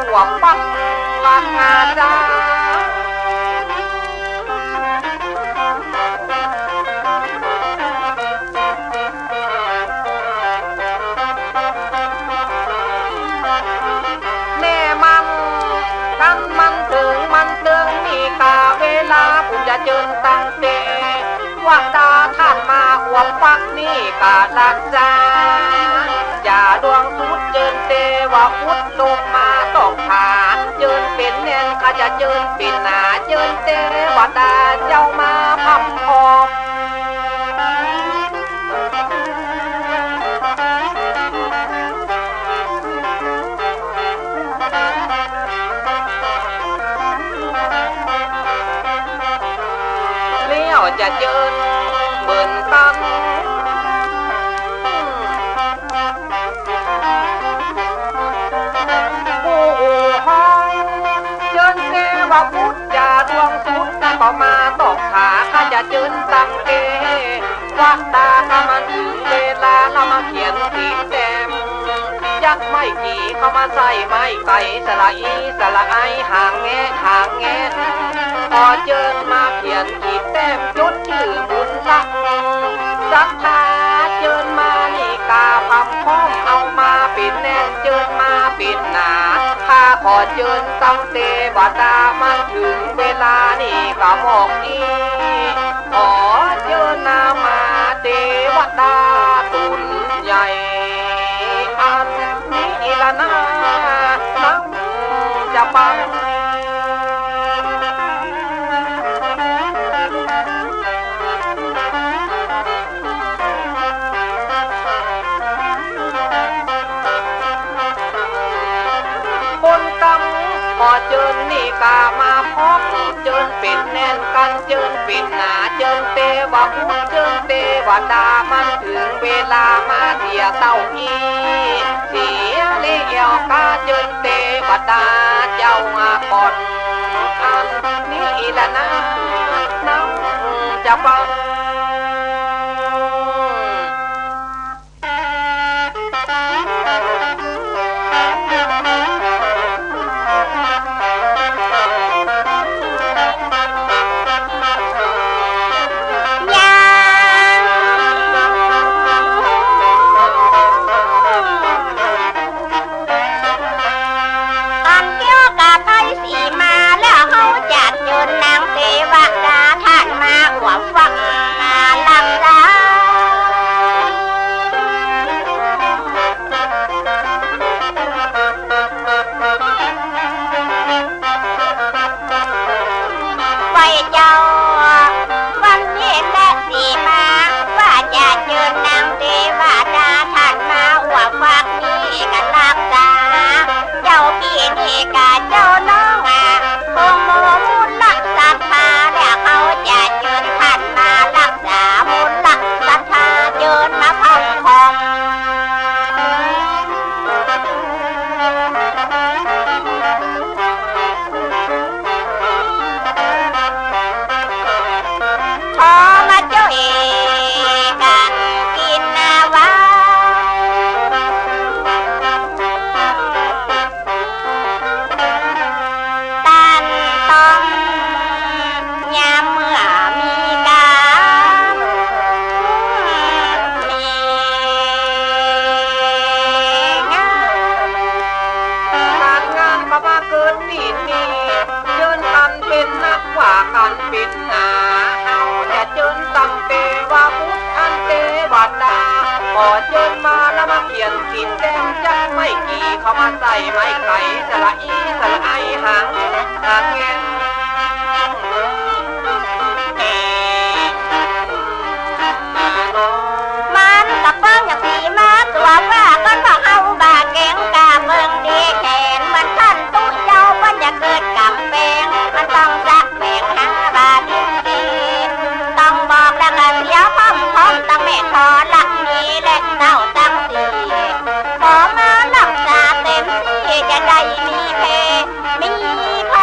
ພວກປັກວັດງາຊາ ແນ່ມັນ ຄັນມັນເຖິງ ມັນເຖິງນີ້ກະເວລາ ປູຈະເຈີນຕັ້ງແຕ່ ວະດາທ່ານມາອວມປັກນີ້ກະລັກສາ ຈາດວງສຸດເຈີນເຕວະບຸດລົງມາຕ້ອງຖານ ເຈີນເປັນແໜ້ນ ຂ້າຈະເຈີນເປັນໜາ ເຈີນເຕວະດາເຈົ້າມາພຳພ້ອມ. ແລ້ວຈະເຈີນເບິ່ງກັນ ຜູ້ຮອງ ເຈີນເທວະບຸດຈາດວງສຸດ ກໍມາຕອກຂາ ຂ້າຈະເຈີນຕັ້ງແຕ່ ວະດາ ກະມັນເຖິງເວລາ ລະມາຂຽນຕີແຕ້ມ ຈັກໄມ້ກີ່ເຂົ້າມາໃສ່ໄມ້ໄກ່ ສະຫຼະອີ ສະຫຼະໄອ ຫາງແງະ ຫາງແງະ ຂໍເຈີນມາຂຽນຂີດແຕ້ມ ຈົດຊື່ບຸນລັກ ສັດທາເຈີນມານີ້ກາພຳພ້ອມ ເອົາມາເປັນແໜ້ນ ເຈີນມາເປັນໜາ ຂ້າຂໍເຈີນຕັ້ງເທວະດາ ມັນເຖິງເວລານີ້ກະບອກອີ ຂໍເຈີນນາມາເທວະດາຕົນໃຫຍ່ ອັນນີ້ລະນາ ນຳຈະຟັງ ຄົນກຳຂໍເຈີນນີ້ກະມາພ້ອມ ເຈີນເປັນແໜ້ນກັນ ເຈີນເປັນໜາ ເຈີນເທວະບຸດ ເຈີນເທວະດາ ມັນເຖິງເວລາມາເສຍເຕົ້າອີ ເສຍແລ້ວກະເຈີນເທວະດາເຈົ້າມາກ່ອນ ອັນນີ້ລະນາ ນຳຈະຟັງ. ອັນກ່ຽວກັບໄພສີມາ ແລ້ວເຮົາຈະເຊີນນາງເທວະດາທ່ານມາອວມຟັງມາລັກສາ ໄວ້ເຈົ້າ ວັນນີ້ແຫຼະສີມາ ວ່າຈະເຊີນນາງເທວະດາທ່ານມາອວມຟັງນີ້ກັນລັກສາ ເຈົ້າປີນີ້ກະເຈົ້ານ້ອງອາ ໂຮໂມມູນລັກສັດທາ ແລ້ວເຮົາຈະເຊີນທ່ານມາລັກສາ ມູນລັກສັດທາເຊີນມາພັກຜ່ອນ ພໍມາຈຸ້ຍກັນກິນນາວາຍ ຕານຕ້ອງຍາມເມື່ອມີການມີງານ ການງານກໍມາເກີດ ທີ່ນີ້ເຈີນກັນເປັນນັກວ່າກັນເປັນໜາ ເຮົາຈະເຈີນຕັ້ງເທວະບຸດອັນເທວະດາ ຂໍເຈີນມາລະມາຂຽນຂີດແຕ້ມ ຈັກໄມ້ກີ່ເຂົ້າມາໃສ່ໄມ້ໄກ່ ສະຫຼະອີ ສະຫຼະໄອ ຫາງ ຫາງແງງ ມັນກະເບິ່ງຢ່າງສີມາຕົວວ່າ ຄັນວ່າເຮົາບາດແກງກະເບິ່ງດີແຂນ ມັນທັນຕຸເຈົ້າ ເພິ່ນຢ່າເກີດກຳແພງ ມັນຕ້ອງຈັກແບງຫາບາດດີ ຕ້ອງບອກແລ້ວກະເສຍພ້ອມໆ ຕັ້ງແມ່ທໍລັກນີ້ ແລະເຕົ້າຕັ້ງສີ່ ຂໍມາລັກສາເຕັມທີ່ ຈະໄດ້ມີແພ ມີໄພ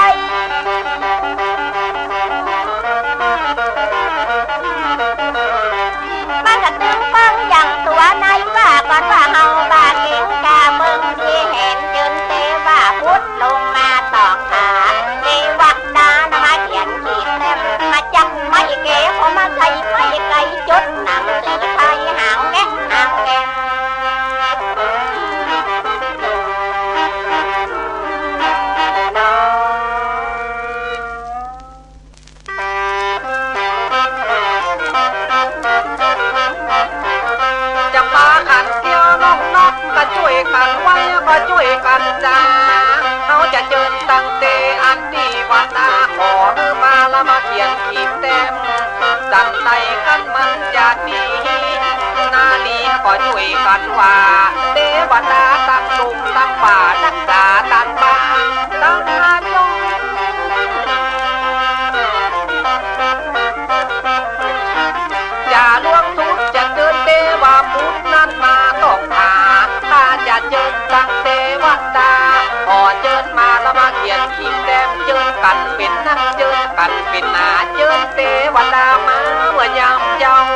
ດາຕັ້ງດົງຕັ້ງປ່າ ຮັກສາທ່ານບ້ານ ຕັ້ງນາຍົກ ຈາຫຼວງສຸດຈະເຊີນເທວະບຸດນັ້ນມາຕ້ອງຫາ ຂ້າຈະເຊີນຕັ້ງເທວະດາ ຂໍເຊີນມາລະມາຂຽນຂີດແຕ້ມ ເຈີນກັນເປັນໜັງ ເຈີນກັນເປັນໜາ ເຈີນເທວະດາມາເມື່ອຍາມເຈົ້າ.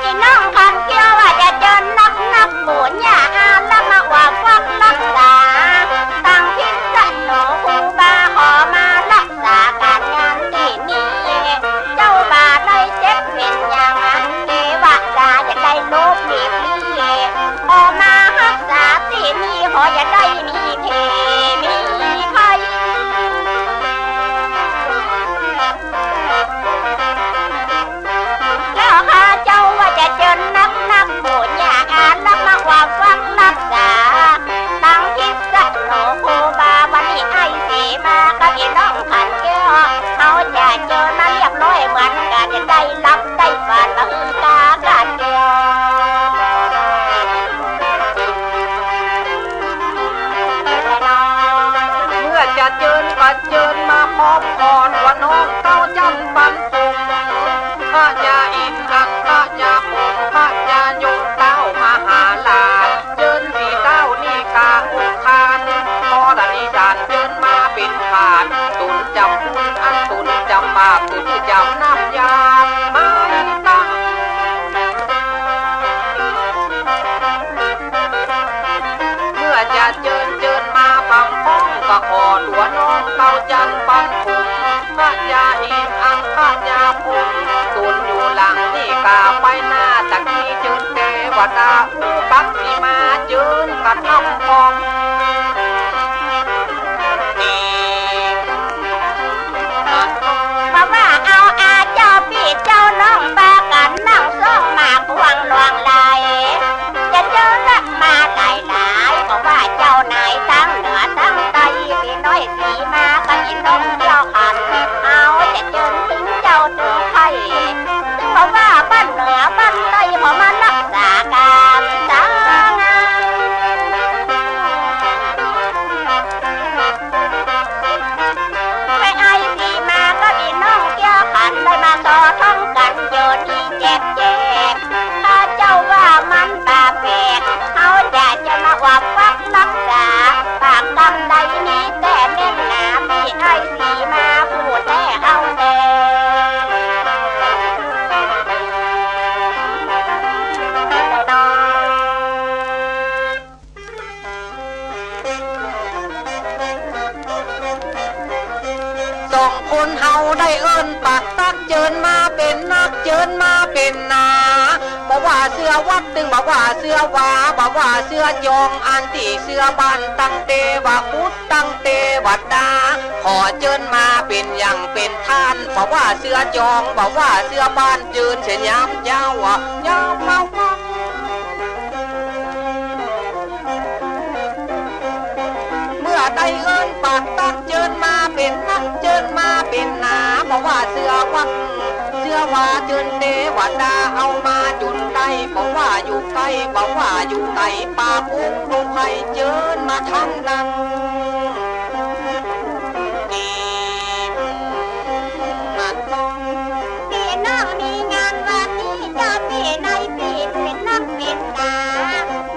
ພີ່ນ້ອງຄຳກ່ຽວວ່າຈະເຈີນນັກໆ ປູຍ່າອາລັກມາອວບຟັກຮັກສາ ຕັ້ງພິດສະໜູຄູບາຂໍມາລັກສາການງານທີ່ນີ້ ເຈົ້າບໍ່ໄດ້ເຈັບເປັນຫຍັງ ເທວະດາຢາກໄດ້ໂລບດີພີ ຂໍມາຮັກສາທີ່ນີ້ ຂໍຢ່າໄດ້ມີເພມີໄພ. ແລ້ວຂ້າເຈົ້າວ່າຈະເຈີນນັກໆ ປູຍ່າອາລັກມາອວບຟັກຮັກສາ ຕັ້ງພິດສະໜູຄູບາ ວັນນີ້ອ້າຍສີມາກັບພີ່ນ້ອງຂັນແກ້ວ ເຮົາຈະເຈີນມາລຽບຮ້ອຍເໝືອນກັນ ຈະໄດ້ຮັບໄດ້ຝັນມາຮືນກາການແກ້ວ. ເມື່ອຈະເຈີນກໍເຈີນມາພ້ອມຂອນວ່ານ້ອງເຕົ້າຈັນປັນ ພະຍາອິນອັງຄະຍາພົມ ພະຍາຍົມເຕົ້າມະຫາລາດ ເຈີນສີ່ເຕົ້ານິກາອົງຄານ ທໍລະນີດານເຈີນມາເປັນຂາດ ຕຸນຈຳພຸນອັນຕຸນຈຳບາບ ຕຸນຈຳນ້ຳຍາມານຕາ. ເມື່ອຈະເຈີນ ເຈີນມາພຳພ້ອມ ກໍຂໍຕົວນ້ອງເຕົ້າຈັນປັນຜົມ ພະຍາອິນອັງຄະຍາພົມ ຕຸນຢູ່ຫຼັງນີ້ກາໄປໜ້າ ຕະກີເຈີນເທວະດາອຸປັດສີມາ ເຈີນກະທຳພ້ອມ. ບອກວ່າເອົາອາເຈົ້າພີ່ເຈົ້ານ້ອງປາກັນນັ່ງສອງມາກວ້າງຫຼວງຫຼາຍ ຈະເຈີນມາຫຼາຍໆ ເພາະວ່າເຈົ້ານາຍທັງເໜືອທັງໃຕ້ ພີ່ນ້ອງສີມາກັບພີ່ນ້ອງແກ້ວຂັນ ເຮົາຈະເຈີນເຖິງເຈົ້າເຖິງໄພ ເພາະວ່າບ້ານເໜືອບ້ານໃຕ້ ເຮົາມາຮັກສາການສາງານ. ແມ່ອ້າຍສີມາກັບພີ່ນ້ອງແກ້ວຂັນ ໄດ້ມາຕໍ່ທ້ອງກັນຢູ່ນີ້ແຈກໆ ຂ້າເຈົ້າວ່າມັນບໍ່ແປກ ເຮົາຢາກຈະມາອວບຟັກຮັກສາ ປາກຄຳໃດມີແຕ່ແໜ້ນໜາ ພີ່ອ້າຍສີມາຜູ້ແທ້ເອົາແທ້. ສອງຄົນເຮົາໄດ້ເອີ້ນປາກຕັກ ເຈີນມາເປັນນັກ ເຈີນມາເປັນໜາ ບໍ່ວ່າເຊື້ອວັດ ເຖິງບໍ່ວ່າເຊື້ອວາ ບໍ່ວ່າເຊື້ອຈອງ ອັນທີ່ເຊື້ອບ້ານ ຕັ້ງເທວະບຸດ ຕັ້ງເທວະດາ ຂໍເຈີນມາເປັນຫຍັງເປັນທ່ານ ບໍ່ວ່າເຊື້ອຈອງ ບໍ່ວ່າເຊື້ອບ້ານ ເຈີນເສຍຍາມເຈົ້າ ຍາມເຮົາ ເມື່ອໄດ້ເອີ້ນປາກຕັກ ເຈີນມາເປັນນັກ ເຈີນມາເປັນໜາ ບໍ່ວ່າເຊື້ອວັດ ເຊື້ອວາ ເຈີນເທວະດາເອົາມາຈົນໄດ້ ບໍ່ວ່າຢູ່ໃກ້ ບໍ່ວ່າຢູ່ໄກ ປາປຸງລູກໃຫ້ເຈີນມາທັງນັ້ນ. ພີ່ນ້ອງມີງານວ່າທີ່ເຈົ້າພີ່ນາຍພີ່ເປັນນັກເປັນໜາ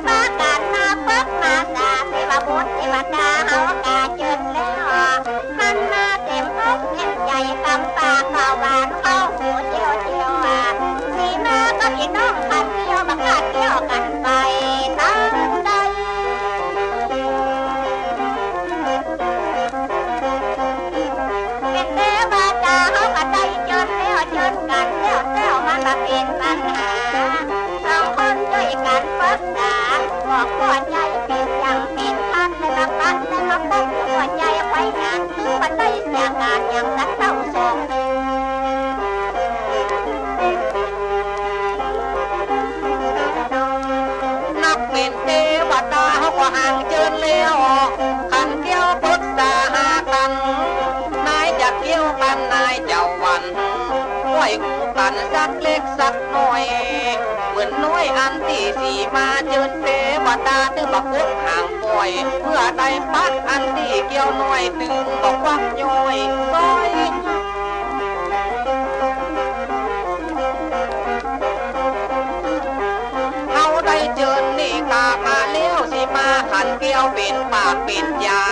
ພາກັນມາເພິກມາສາ ເທວະບຸດເທວະດາເຮົາກະເຈີນແລ້ວ ມັນມາເຕັມອົກເຕັມໃຈ ຄຳປາກເວົ້າຫວານເຂົ້າຫູຈຽວໆ ສີມາກັບພີ່ນ້ອງຄຳກ່ຽວ ບັກຄາດກ່ຽວກັນໄປທາງໃດ. ເປັນເທວະດາເຮົາກໍໄດ້ເຈີນແລ້ວເຈີນກັນແລ້ວແລ້ວ ມັນບໍ່ເປັນບັນຫາ ສອງຄົນຊ່ວຍກັນປຶກສາ ບອກພໍ່ໃຫຍ່ເປັນຫຍັງເປັນພັນ ໄດ້ມາປັດໄດ້ມາປົກ ພໍ່ໃຫຍ່ໄປງານຄືວ່າໄດ້ຈາກການຫຍັງກັນເຕົ້າສອງ ນັກເປັນເທວະດາເຮົາກໍຫ່າງເຈີນແລ້ວ ຂັນແກ້ວປຶກສາຫາກັນ ນາຍຈັກແກ້ວກັນນາຍເຈົ້າວັນ ຄວ ຮູ້ກັນສັກເລັກສັກນ້ອຍ ເໝືອນນ້ອຍອັນທີ່ຊິມາເຈີນເປວ່າຕາ ຕື່ມບັກກົກຫາງປ່ອຍ ເພື່ອໄດ້ປັດອັນທີ່ກ່ຽວນ້ອຍ ຕື່ມບັກຄວັກຍ້ອຍນ້ອຍ. ເຮົາໄດ້ເຈີນນີ້ກະມາແລ້ວ ຊິມາຂັນແກ້ວເປັນປາກເປັນຢາ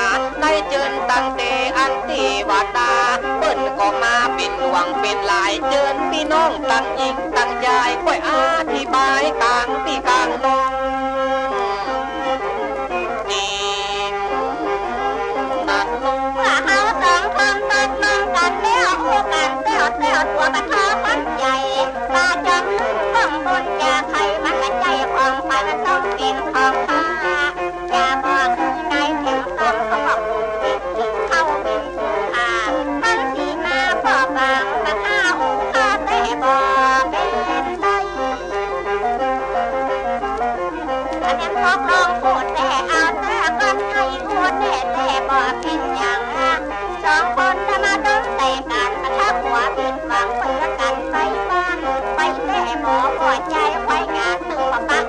ໄດ້ເຈີນຕັ້ງແຕ່ອັນທີ່ວ່າຕາ ເພິ່ນກໍມາເປັນຫຼວງເປັນຫຼາຍ ເຈີນພີ່ນ້ອງຕັ້ງຍິງຕັ້ງຍາຍ ຂ້ອຍອະທິບາຍກາງພີ່ກາງນ້ອງນີ້. ເມື່ອເຮົາສອງຄົນຕົກລົງກັນແລ້ວ ຮູ້ກັນແລ້ວແລ້ວ ຕົວບັນທາພັນໃຫຍ່ ວ່າຈອມລືມຄວາມບຸນຈາກໃຜ ມັນກະໃຈຂອງໄປ ມັນຕ້ອງເປັນຂອງຂ້າ ຢ່າບອກຄືນາຍແຂວງຕ້ອງ ເຂົາບອກບຸນເປັນຈິງ ເຂົາເປັນຜູ້ຂ້າ ມັນຊິມາພໍບາງບັນທາ ໂອຂ້າແຕ່ບໍ່ເປັນໄດ. ອັນນັ້ນຕົກລົງໂພດແທ້ ເອົາແຕ່ກັນໃຫ້ໂອແທ້ແທ້ ບໍ່ເປັນຫຍັງ ສອງຄົນຈະມາດົນໃສ່ກັນ ປະທະຫົວຜິດຫວັງ ເພື່ອກັນໄປບ້ານ ໄປແຕ່ບໍ່ພໍໃຈ ໄວ້ງານຕື່ມປາກ